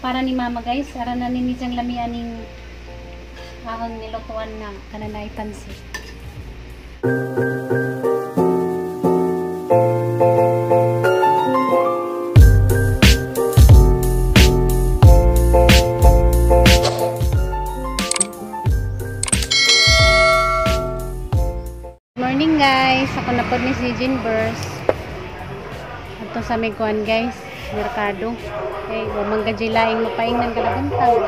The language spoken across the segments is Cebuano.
Para ni mama guys, ara na ni siyang lamian ning ahang nilutuan nga kananay pansit. Morning guys, ako na po ni si Jinbers. Ato sa may kuan guys, merkado. Okay, wa man gajay laing mapaingnan kalabuntag.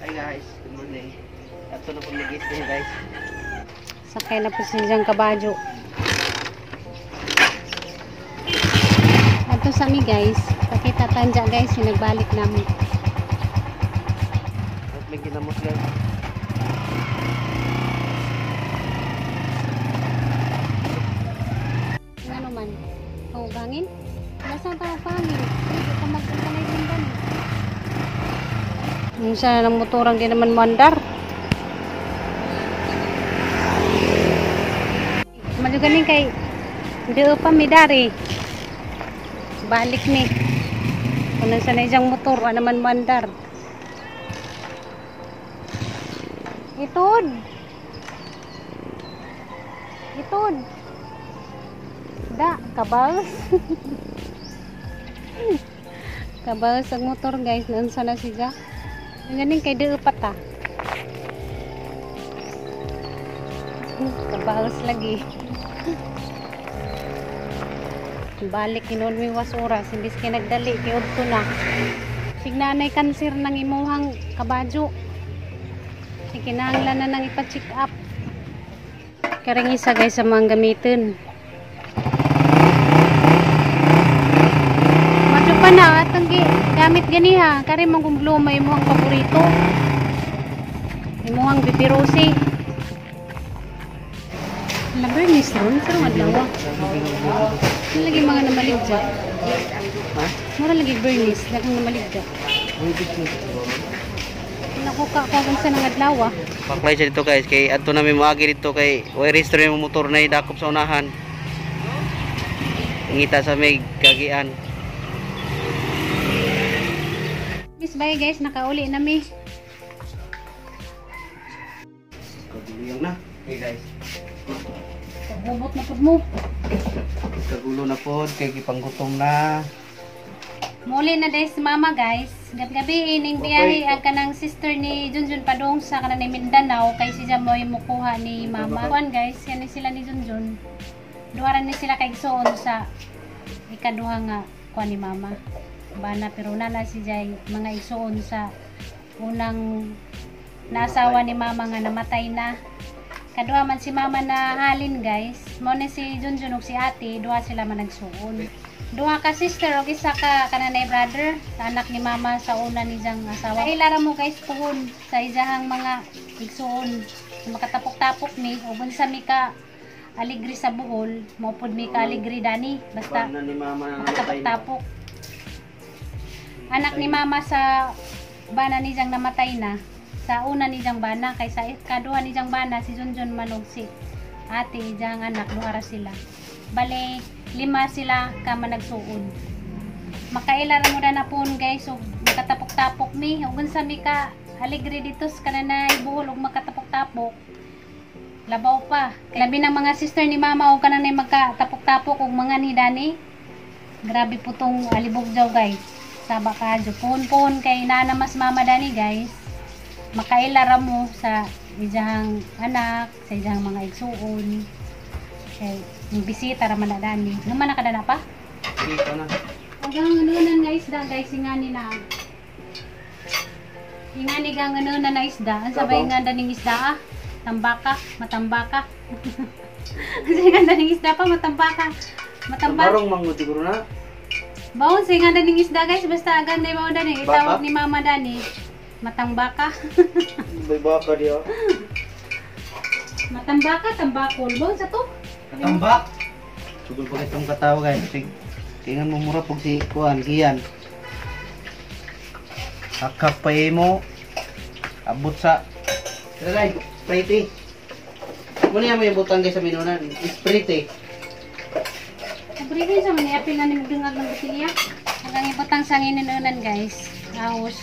Hi guys, good morning. Ato na po nag-gising guys. Sakay na po si Jang Kabajo. Ato sa mi guys, pakita tanja guys, yung nagbalik nami. At may ginamos guys. Ano man? Hangin? Nasa tawag pangin? Hindi ka mag-organize din. Yung sa ng motorang di naman mandar. Malugaling kay di pa mi dari. Balik ni. Kung nasa na isang motor, wala naman mandar. Itod. Itod. Da, kabals. Kabals ang motor guys, naunsa na siya. Ganing kay di pa ta. Kabals lagi. Balik kinon mi was oras, imbis kay nagdali kay udto na. Signanay kanser ng imuhang kabadyo. Kinahanglan na nang ipa-check up. Karang isa guys sa mga gamitin. Madyo pa na atong gamit ganiha. Kari mong kung blue may imuhang paborito. Imuhang bibirosi. La Bernice ron pero adlaw. Lagi mga namaligja. Ha? Mura lagi Bernice, daghang namaligja. Naku ka kung sa nang adlaw. Paklay siya dito guys, kay adto nami moagi dito kay way register yung motor na idakop sa unahan. Ngita sa may kagian. Miss bye guys, nakauli na mi. Kaguluyang na. Hey guys. Bubot na pud mo. Kagulo na pod kay gipanggutom na. Muli na des mama guys. Gabi-gabi ining biyahe ang kanang sister ni Junjun padung sa kanang Mindanao kay si Jamoy mukuha ni mama. Kuan guys, yan sila ni Junjun. Duha ra ni sila kay igsoon sa ikaduha nga kuan ni mama. Bana pero na si Jay mga igsoon sa unang naasawa ni mama nga namatay na. Kaduha man si mama na halin guys. Mao ni si Junjun ug si ate, duha sila man nagsuon. Duha ka sister og isa ka kananay brother, sa anak ni mama sa una ni jang asawa. Kaila ra mo guys puhon sa isahang mga igsuon. Makatapok-tapok mi ug unsa mi ka aligri sa Bohol, mao pud mi ka aligri dani basta ni mama na namatay. Makatapok-tapok. Anak ni mama sa bana ni jang namatay na, sa una ni jang bana kay sa kaduha ni jang bana si Junjun manog si ate jang anak duha ra sila. Bale lima sila ka managsuon. Makaila ra mo na pon guys ug makatapok-tapok mi ug unsa mi ka aligri dito sa kananay Bohol ug makatapok-tapok. Labaw pa. Labi ng mga sister ni mama og kananay magkatapok-tapok ug mga ni dani. Grabe po tong alibog jaw guys. Saba ka puhon-puhon kay nana mas mama dani guys. Makaila ra mo sa ijahang anak, sa ijahang mga igsuon. Kay yung bisita ra man na dani. Naman nakadana pa? Dito na. Ang anunan nga isda guys, ingani na. Ingani gang anunan na isda. Ang sabay nga daning isda ah. Tambaka, matambaka. Ang nga daning isda pa matambaka. Matambaka. Barong mango siguro na. Bawon sa nga daning isda guys, basta agad na mao dani itawag ni mama dani. Matambaka. May baka diyo. Matambaka, tambakol. Bawon sa to. Katambak. Sugol pa itong katawa guys. Tingnan mo mura pag si kuan giyan. Hakak pa mo. Abot sa Tara, Sprite. Muna yung may butang guys sa minunan. Sprite. Paborito sa mga apil na ni magdungag ng botilya. Hanggang ibutang sa nginunan, guys. Ahos.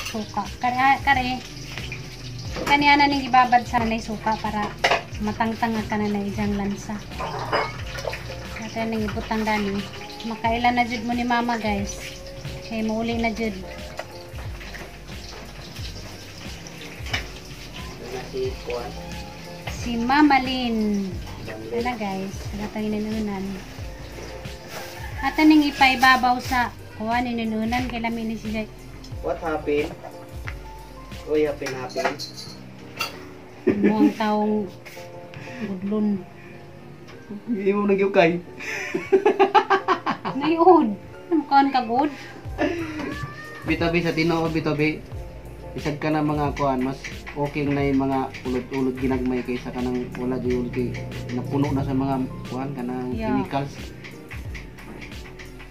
Suka. Kare, kare. Kaniya na ning ibabad sa nanay suka para matangtang ka na na ijang lansa. Ato ning ibutang dani. Makailan na jud mo ni mama, guys. Kay muuli na jud. Na si Kuan. Si Mama Lynn. Ano, guys, atang inununan. Ato ning ipaibabaw sa kuan inununan kay lami ni siya. What happened? Uy, happen happen. Mo ang taong budlon. Hindi mo nagyukay. Nayod. Ano ka good? Bitabi sa tinuod bitabi. Bisag ka na mga kuan, mas okay na yung mga ulod-ulod ginagmay kaysa kanang wala di ulod kay napuno na sa mga kuan kanang chemicals.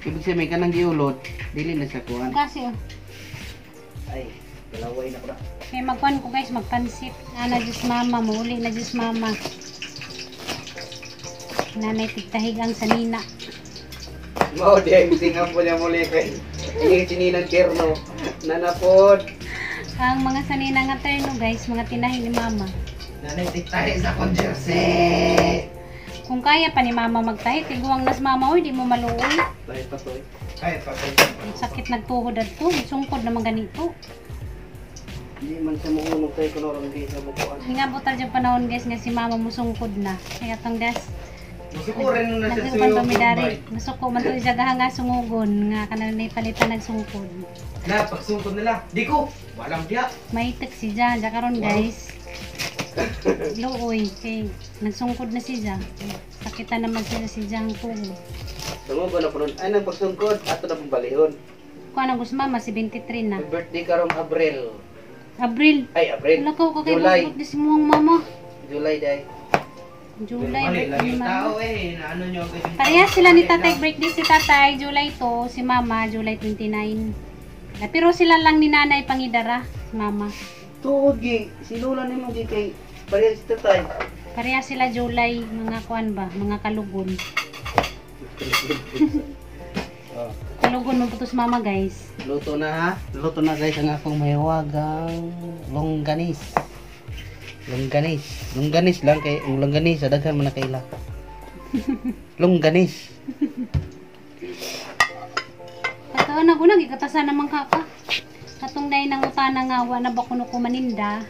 Ibig sabihin kanang giulod, dili na sa kuan. Kasi oh. Ay, galaway na ko na. Kay magkuan ko, guys, magpansit. Ana Diyos mama, muuli na Diyos mama. Nanay tigtahig ang sanina. Mao di ay tingnan po niya muli kay iyang sininan terno. Nanapod. Ang mga sanina nga terno, guys, mga tinahi ni mama. Nanay tigtahi sa akong jersey. Kung kaya pa ni mama magtahi, tiguang nas mama oy, di mo maluoy. Tahi pa toy. Kaya pa toy. Ang sakit nagtuhod adto, sungkod naman ganito. Hindi man sa mga magtahi ko lang di sa bukuan. Hingabot ta dyan panahon, guys, nga si mama musungkod na. Kaya tong das, Masukurin na siya nagsukan pa mi dari. Masuko man to siya nga sungugon nga kanang nay palitan nagsungkod. Na, pagsungkod nila. Di ko. Walang diya. Maitek si Ja, ja karon, guys. Luoy kay nagsungkod na si Ja. Sakitan naman sila si Ja ang tubo. Tungod na po nun. Ay, nang pagsungkod, ato na pong balihon. Kuan ang mama si 23 na. May birthday karong Abril. Abril. Ay, Abril. Wala ko kay July. busgot ni si muhang mama. July day. July Mali lang birthday ni yung mama. tao eh. Naano nyo agad yung Parehas sila ni tatay, birthday si tatay, July 2, si mama, July 29. Ah, pero sila lang ni nanay pangidara, si mama. Tuod gi, sinula nimo gi kay parehas si tatay. Parehas sila July, mga kuan ba, mga kalugon. Oh. Kalugon mo putos mama, guys. Luto na ha. Luto na, guys, ang akong mahiwagang longganis. Longganis. Longganis lang kay ang longganisa daghan man na kaila. Longganis. Pagkaan na ko gikatasan naman ka pa. Katong day nang utana nga wa na ba kuno ko maninda.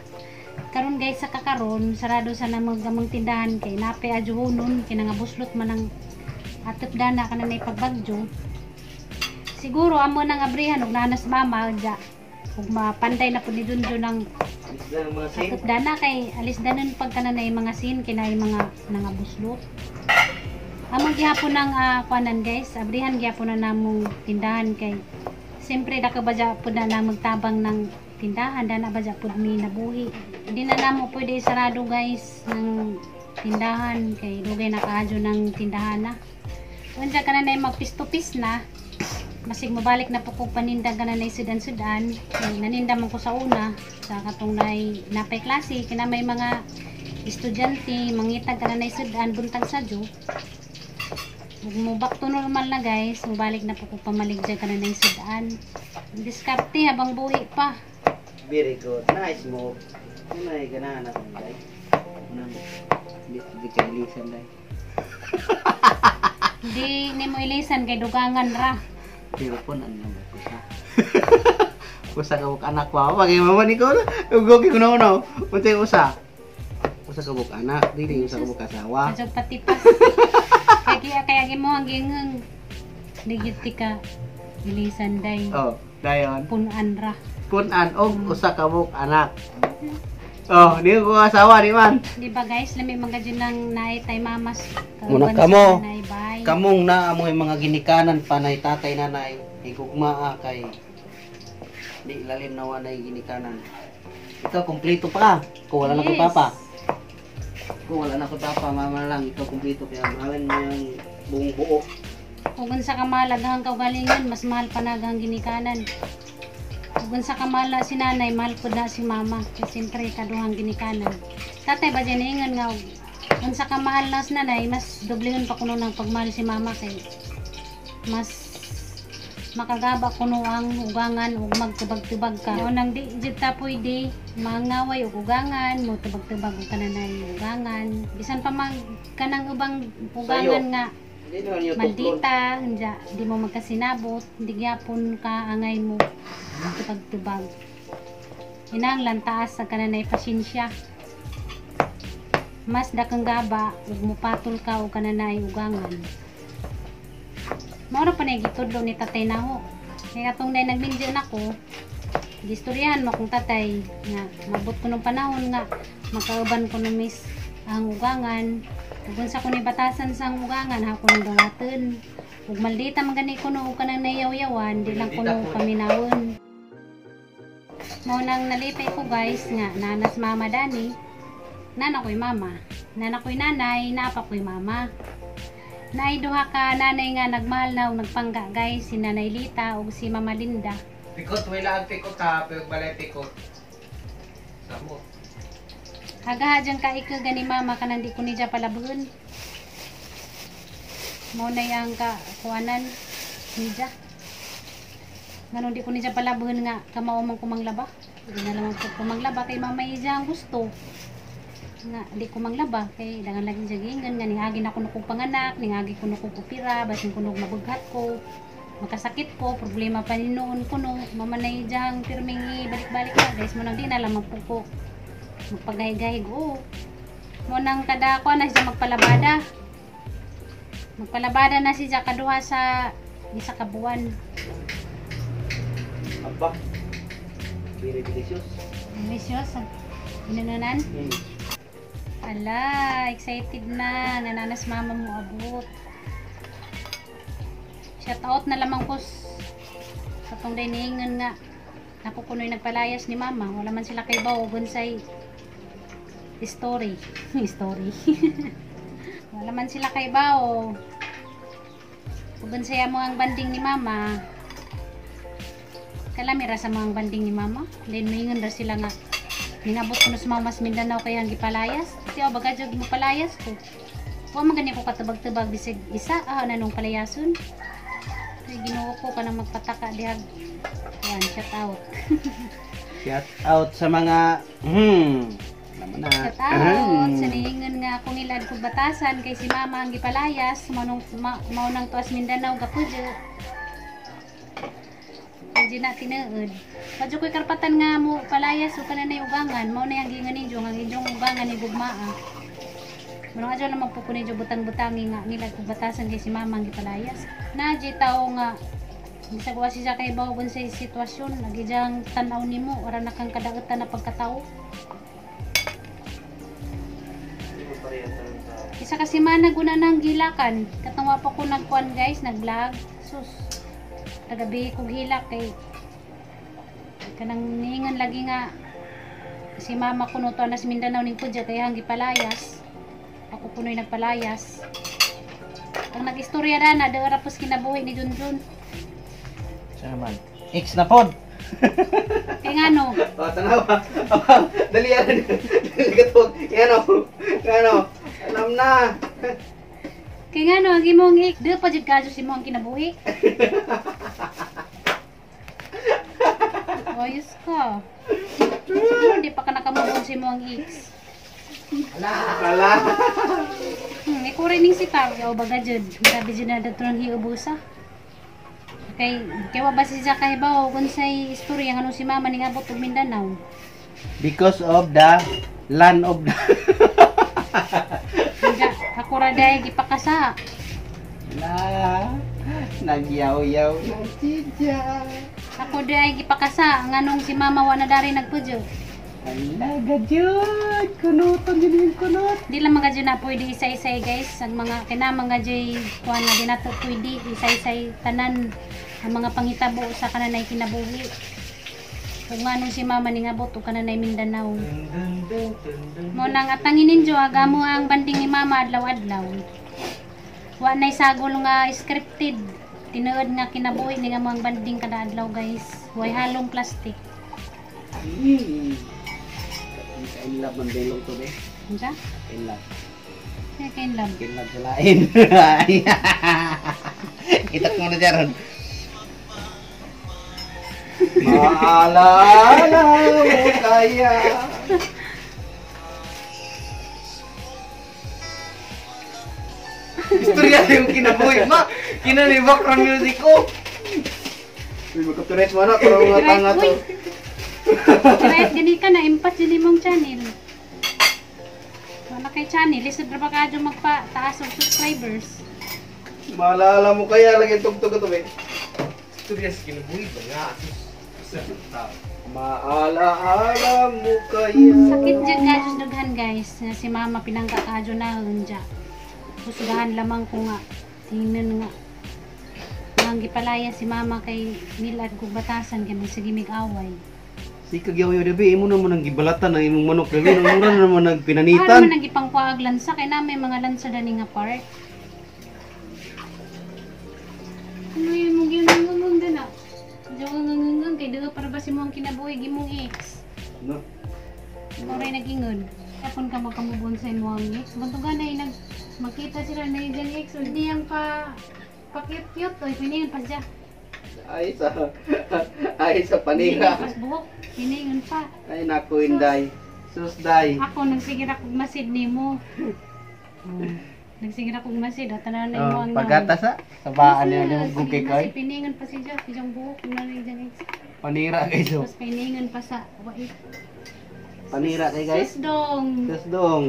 Karon, guys, sa kakaron, sarado sa na magamang tindahan kay nape adjuhonon kay nga buslot man ang atop dana kana nay pagbagyo. Siguro amo nang abrihan og nanas mama ja. Ug mapanday na pud ni Junjun ang Mga sin. atop dana kay alis danon pag kana nay mga sin kay naay mga nangabuslot. Amo gihapon ang kuanan, guys, abrihan gihapon na namong tindahan kay siyempre dako ba pud na magtabang ng tindahan, dana ba pud mi nabuhi. Hindi na namo pwede isarado, guys, ng tindahan kay dugay na kaadyo ng tindahan na. Unsa ka na nay magpistupis na, masig mabalik na po kog paninda ka na nay sudan-sudan. Kay naninda man ko sa una sa katong nay napay klase kina may mga estudyante mangitag ka na nay sudan buntag sa jo. Ug mo back to normal na, guys, mobalik na po kog pamaligya ka na nay sudan. Diskarte habang buhi pa. Very good. Nice move. Ano ay ganahan ako guys. Unang di di kay lisan day. Di nimo ilisan kay dugangan ra. Pero po ano naman ko sa. Usa ka buk anak wa pag mama ni ko. Ugo ko no no. Untay usa. Usa ka buk anak, dili usa ka buk asawa. Adyo patipas. Kaya kaya kaya mo ang gingang di gyud ti ka ilisan day. Oh, dayon. Punan ra. Punan og usa ka buk anak. Oh, di ko asawa di man. Di ba, guys, lami man gadyo ng naay tay mamas. Muna Kauban kamo. sa nanay, bye. Kamong naa mo yung mga ginikanan panay tatay nanay, higugmaa kay di lalim na wanay ginikanan. Ikaw kompleto pa ka. Kung wala na kay Yes. papa. Kung wala na kay papa, mama lang, ikaw kompleto kaya mahalin mo yung buong buo. Kung unsa ka mahal ang kaugalingon, mas mahal pa naghang ginikanan. Kung unsa ka mahal si nanay, mahal pud na si mama. Kaya siyempre kaduhang ginikanan. Tatay ba dyan ingon nga Unsa ka mahal na sa nanay, mas doblehon pa kuno ng pagmahal si mama kay mas makagaba kuno ang ugangan ug magtubag-tubag ka. Mao nang di jud ta pwede mangaway og ugangan, mo tubag-tubag og kananay ugangan. Bisan pa mag kanang ubang ugangan nga Hindi naman yung tuklon. maldita, hindi, di mo magkasinabot, hindi gyapon ka angay mo tubag-tubag. Inanglan taas sa kananay pasensya. Mas dakang gaba ug mupatol ka og kananay ugangan. Mao ra pa na gitudlo ni tatay naho. Kaya atong day nagminjo nako, gistoryahan mo kong tatay nga mabot ko nung panahon nga makauban ko no miss ang ugangan. Ug unsa ko ni batasan sa ang ugangan ha ko nang dawaton. Ug maldita man gani kuno og kanang nayaw-yawan, di lang kuno paminawon. Mao nang nalipay ko guys nga nanas mama dani. Nana ko'y mama, nana ko'y nanay, napa ko'y mama. Naay duha ka nanay nga nagmahal na og nagpangga guys, si Nanay Lita ug si Mama Linda. Pikot, wala ang pikot ha. Pero balay pikot. Samo. Hagaha ka ika gani mama kanang di ko niya palabhon. Mao na yang ka kuanan niya. Nganong di ko niya palabhon nga kamao man ko manglaba. Di na lang ko kumanglaba kay mama iya ang gusto. Nga di ko manglaba kay dangan lagi siya giingon nga ningagi na kuno kong panganak, ningagi kuno kong kupira, basin kuno mabughat ko. Makasakit ko, problema pa ni noon kuno. Mama na iya ang pirming balik-balik na guys mo nang di na lang magpuko. Magpagahig-gahig oo. Mo nang kada ko na siya magpalabada. Magpalabada na siya kaduha sa isa ka buwan. Aba. Very delicious. Delicious. Inununan. Ala, excited na. Nananas mama mo abot. Shout out na lamang ko sa tong diningan nga. Ako kuno'y nagpalayas ni mama. Wala man sila kay bawo gunsay story. Story. Wala man sila kay bawo. Kung saya mo ang banding ni mama. Kalami ra sa mga banding ni mama. Then moingon ra sila nga ningabot ko sa mama sa Mindanao kay ang gipalayas. Ti baga jud mo palayas ko. Wa man gani ko katubag-tubag bisag isa ah na nung palayason. Ay Ginoo ko kanang magpataka dihag. Yan, shout out. Shout out sa mga naman na. Shout out sa niingon nga akong ilad kog batasan kay si mama ang gipalayas mao nung mao nang tuas Mindanao gapudyo. Medyo na tinuod. Padyo ko'y karpatan nga mo palayas o kananay ugangan. Mao na yung gingan ninyo nga inyong ugangan ni gugmaa. Mano nga dyan naman po ko ninyo butang-butangi nga nila kung batasan kay si mama ang gipalayas. Na di tao nga bisag wa siya kay bawogon sa sitwasyon lagi diyang tan-aw nimo ora na kang kadautan na pagkatao. Isa kasi mana guna nang gilakan. Katong wa pa ko nagkuan guys, nag-vlog. Sus. Tagabi kog hilak kay kanang niingon lagi nga si mama kuno to nas Mindanao ning pudya kay hanggi palayas. Ako kuno'y nagpalayas. Ang nag-istorya na na daw pos kinabuhi ni Junjun. Sa man. X na pod. Kay ngano? Oh, tanawa. Dali yan. Dali ka to. Yan o. Yan o. Alam na. Kay ngano ang imong ik, di pa jud kadyo si imong kinabuhi. Ayos ka. Siguro di pa ka nakamove on sa imong ex. Ala. Ala. Ikaw rin ning sitar. O baga jud. Grabe jud na dato nang hiubusa. Kay kay wa ba si Jack ba o unsay istorya ngano si mama ning abot og Mindanao? Because of the land of the Nga, ako ra dahil gipakasa. La. Nagyaw-yaw na si Jack. Ako dahil gipakasa nganong si mama wa na dari nagpudyo. Ala, gadyod. Kunuton yun yung kunot. Di lang mga dyan na pwede isa-isay guys. Ang mga kinamang nga dyan kuan na di nato pwede isa-isay tanan ang mga panghitabo sa kananay kinabuhi. Kung nganong si mama ni ngabot og kananay Mindanao. Mo nang atangin ninyo agamo ang banding ni mama adlaw-adlaw. Wa nay sagol nga scripted. Tinuod nga kinabuhi ni nga mga banding kada adlaw guys. Way halong plastic. In love man belong to be. Unsa? In love. Kaya kay in love. In love sa lain. Itak mo na dyan. Maalala mo kaya. Istorya yung kinabuhi. Ma, kinani background music ko. Uy, magka-copyright mo na, pero mga tanga to. Copyright, gani ka na, impas din imong channel. Wala kay channel, lisod ra ba kadyo magpa-taas og subscribers. Maalala mo kaya, lagi tugtog ito, eh. Istorya sa kinabuhi ba nga? Sa tao. Maalaala mo kaya. Sakit jud nga jud daghan guys, nga si mama pinangka kadyo na hunja. Husgahan lamang ko nga. Tingnan nga. Ang gipalaya si mama kay milad kog batasan kay magsige mig away. Si kagyaw yo dabi imo na mo nang gibalatan ang imong manok dabi nang mura na naman Ano nagpinanitan. man ang gipangkuag lansa kay na may mga lansa dani nga part. Ano yun mong ginungungung dana? Diyan kay duha para ba si mo ang kinabuhi gimong ex. No. Oray nagingon. Tapon ka magkamubon sa imong ex. Bantugan na nag makita sila na yung ex ug diyang pa pa cute cute oy piningon pa siya. Ay sa panira. Piningon pa sa buhok. Piningon pa. Ay naku inday. Sus day. Ako nagsigir ako masid nimo. Oh. Nagsigir ako masid, o tanaw na imo Oh, ang pagata sa sabaan niya nimo gugay kay. Piningon pa siya, siyang buhok na na yung ex. Panira kay so. Tapos piningon pa sa wait. Panira kay guys. Sus dong. Sus dong.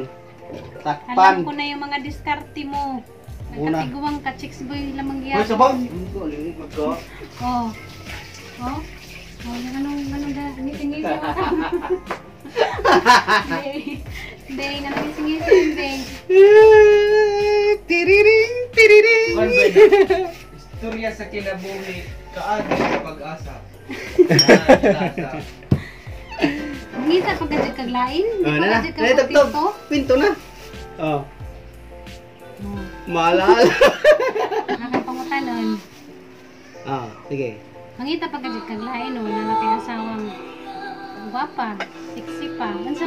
Alam Takpan. ko na yung mga diskarte mo. Una. Nagkatiguang ka, chicks boy lamang Hoy gihapon. sabaw. Ko lingkod ko. Oh. Oh. Oh, yung anong da, ngisi-ngisi mo. Hindi, anong ngisi-ngisi, hindi. Tiriring tiriring. Kuan ba na? Istorya sa kinabuhi, kaagi sa pag-asa. Nakakita sa Ngita pag kadyo kaglain, Oh, di na pa na. kadyo ka Na tugtog. pinto. Pinto na. Oh. Oh, Maalala. nakapangutanon. Ah, sige. Mangita pag kadyo kaglain, oh, na kay asawang gwapa, sexy pa. Unsa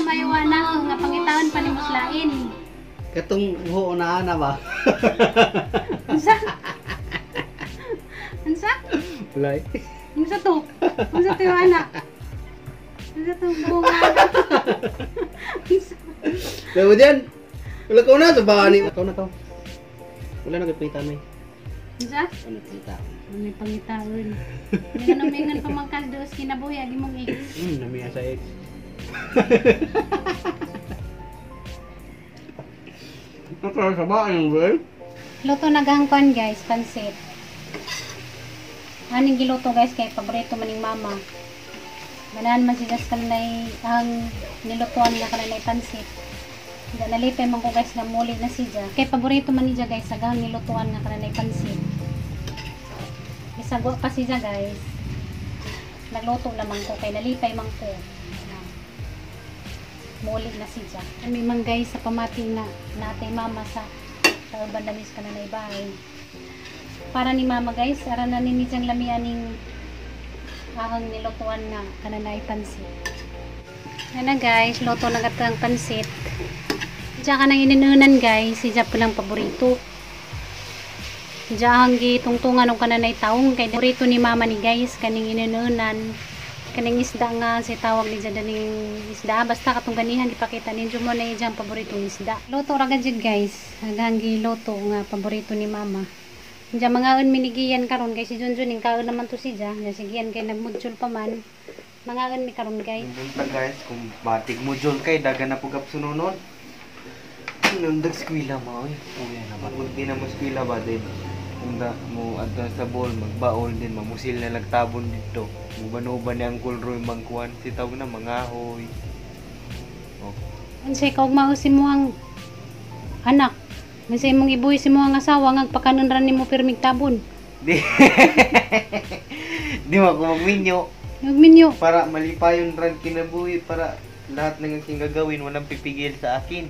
may wana nga pangitaon pa ni Muslain. Katong buho na ana ba? Unsa? Unsa? Walay. Unsa to? Unsa to yung anak? Unsa to bunga? Unsa? Lawa diyan. Wala ko na sa bani. Wala na to. Wala na kay may. Unsa? Ano pangita? May pangitaon. Mingan pa man kas doos kinabuhi agi mong ex. Namiya sa ex. Ito sa baan bro. Luto na gangkon guys, pansit. Aning giluto guys kay paborito maning mama. Manahan man siya sa kanay ang nilutuan nga kanay pansit. Hindi nalipay man ko guys nga muli na siya. Kay paborito man niya guys sa gahang nilutuan nga kanay pansit. Bisagwa pa siya guys. Nagluto naman ko kay nalipay man ko. Muli na siya. Kami man guys sa pamati na natay mama sa kauban na mis ka na bahay. Para ni mama guys, ara na ni siyang lamian ning ahang nilutuan nga kananay pansit. Yan na guys, luto na gatang pansit. Diyan ka nang ininunan guys, si Jap ko lang paborito. Diyan ang gitungtungan ng kananay taong kay paborito ni mama ni guys kaning ininunan. Kaning isda nga si tawag ni dyan daning isda basta katong ganihan ipakita ninyo mo na dyan paboritong isda. Luto ra gud guys, hanggang giluto nga paborito ni mama. Diyan mga minigiyan karon kay si Junjun ning kaon naman to si Ja. Diyan sigian kay nagmudjol pa man. Mga mi karon guys. Buntag guys, kung batig mo John kay dagan na pugap sununon. Nundag skwila mo oy. Uy, na ba? Kung di na mo skwila ba din. Kung da mo adto sa ball magbaol din mamusil na lagtabon dito. Muban-uban ni Uncle Roy mangkuan si tawag na mangahoy. Oh. Unsay kaugmao si mo ang anak. Unsay imong ibuhi si mo ang asawa nga pakanon ra nimo pirmig tabon. Di Di mo ako magminyo Nagminyo. para malipayon ran kinabuhi para lahat ng aking gagawin walang pipigil sa akin.